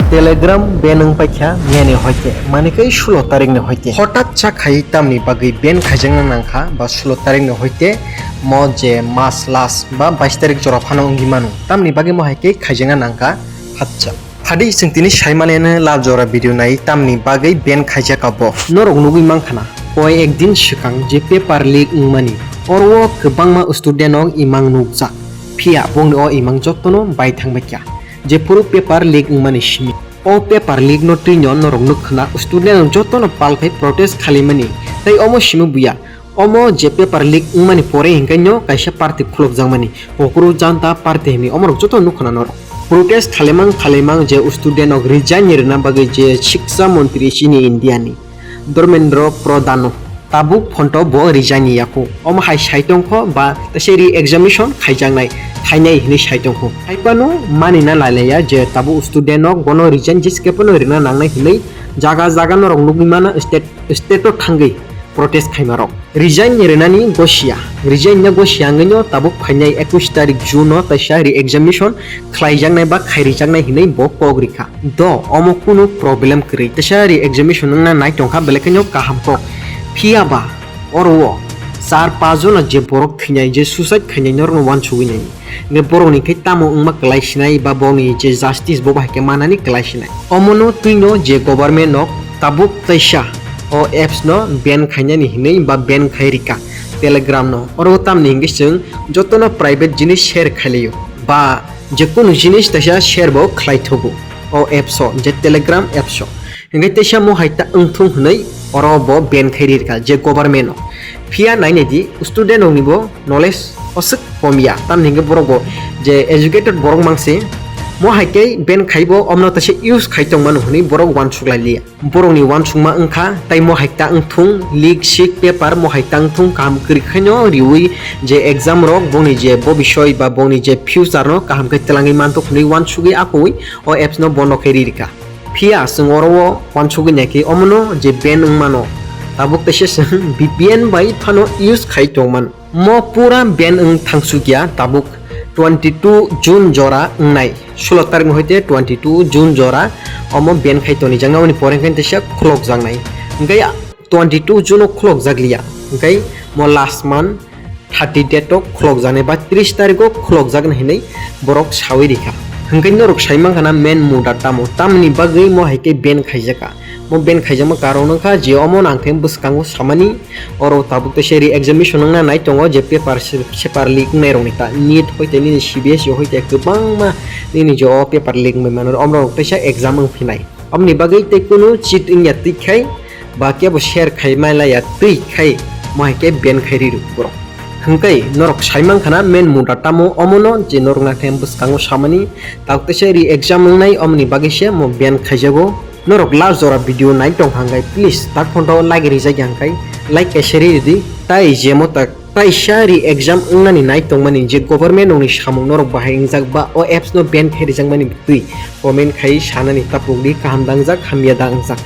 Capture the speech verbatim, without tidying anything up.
Telegram ban wng paikha miyani hoite, mane khe sulo tarikni hoite. Hotat sa khai tamni bagwi ban khaijakna nangkha ba sulo tarikni hoite mo je mas last ba bais tarik jora phano wngwi mano, tamni bagwi mo hai khe khaijakna nangkha hatsa. Phadi chwng tini saimaneno lab jora video nai tamni bagwi ban khaijak abo. Norok nugwi mankha na, koi ek din swkang je paper leak wngmani, oro o kwbangma student rok imang nukjak, phiya bongni o imang jotono bai thangbaikha. Jephuru paper leak wngmani simi. O paper leak no twino norok nuk khna student rok jotono pal khai protest khalimani. Tei omo simi buya. Omo je paper leak wngmani pore hinkhe no kaisa party khulokjakmani. Kokoro Janta Party hinwi omorok joto nuk khna norok. Protest khalimang khalimang je student rok resign rwna bagwi je Shiksha Montri chini India ni. Dharmendra Pradhan no tabuk phonto bo resign ni yaku. Omo hai sai tongkho ba tese re-examination khaijaknai, khainai hinwi sai tongkho. Haipano manina lailaiya je tabuk student rok bono resign jis khe phano rina nangnai hinwi jaga jaga norok nugwi mana state, state o thangwi protest khaimarok. Resign rinani gosia, resign na gosia wngwino tabuk phainai ekush tarik June o taisa re-examination khlaijaknai ba khairijaknai hinwi bo kok rikha. Do, omo kunu problem kwrwi. Teisa re-examination wngna nai tongkha, belai kheno kaham kok. Phiya ba, oro o char panch jona je borok thwinai, je suicide khainai, norokno uansugwi nai. Hwnkhe borokni khe tamo wngma kwlai sinai, ba borokni je justice bo bahai khe manani kwlai sinai. Omono twino je government no tabuk teisa o apps no ban khainani hinwi ba ban khai rika Telegram no. Oro tamni hwnkhe chwng jotono private jinis share khailaiyo. Ba je kunu jinis teisa share bo khlai thogo o apps o, je Telegram apps o. Hingke teisa mo hai ta wngthung hinui oro bo ban khai ri rikha je government o. Phiya nai nai di student rok ni bo knowledge oswk kom ya. Tamni hingke borok bo je educated borok mangse mo hai kei ban khai bo omno teisa use khai tong mano hinui borok uansuk lai liya. Borok ni uansukma wngkha tei mo hai ta wngthung leak sik paper mo hai ta wngthung kaham kwrwi khaino riui je exam rok boni je bo bisoi ba boni je future no kaham khe twlangwi mantok hinui uansugui akui o apps no bondo khe ri rikha. Phiya chwng oro o uansugui naikhe omono je ban wngmano tabuk teisa chwng V P N bai phano use khai tongmano. Mo pura ban wng thangsukya tabuk twenty two June jora wngnai, sulo tarikni hoite twenty two June jora omo ban khai tonijaknai, oboni pore hwnkhe teisa khulokjaknai. Hwnkhe twenty two June o khulokjakliya, hwnkhe mo last month thirty date o khulokjaknai ba tris tarikh o khulokjaknai hinui borok saui rikha. Hwnkhe norok sai mankha na main muda tamo, tamoni bagwi mo hai khe ban khaijakha. Mo ban khaijakma karon wngkha je omo nang khe bwskango samani oro tabuk teisa re-examination wngna nai tongo je paper se-, paper leak wngnai rokni ta NEET hoite nini C B S E hoite kwbangma nini je o paper leak wngwi mano omorok teisa exam wng phinai. Oboni bagwi tei kunu cheat wngya twi khai ba kebo share khai mai laiya twi khai mo hai khe ban khai ri rw borok. Hwnkhe norok sai mankha na main muda tamo omono je norok nang khe bwskango samani tabuk teisa re-exam wngnai omoni bagwi se mo ban khaijago. Norok last jora video nai tong hwnkhe please tak photo like rijak ya hwnkhe like kaisa ri ridi tai jemo tak taisa re-exam wngnani nai tongmani je government rokni samung norok bahai wngjak ba o apps no ban khai rijakmani twi comment khai sanani tapukdi kaham dangjak hamya dangjak.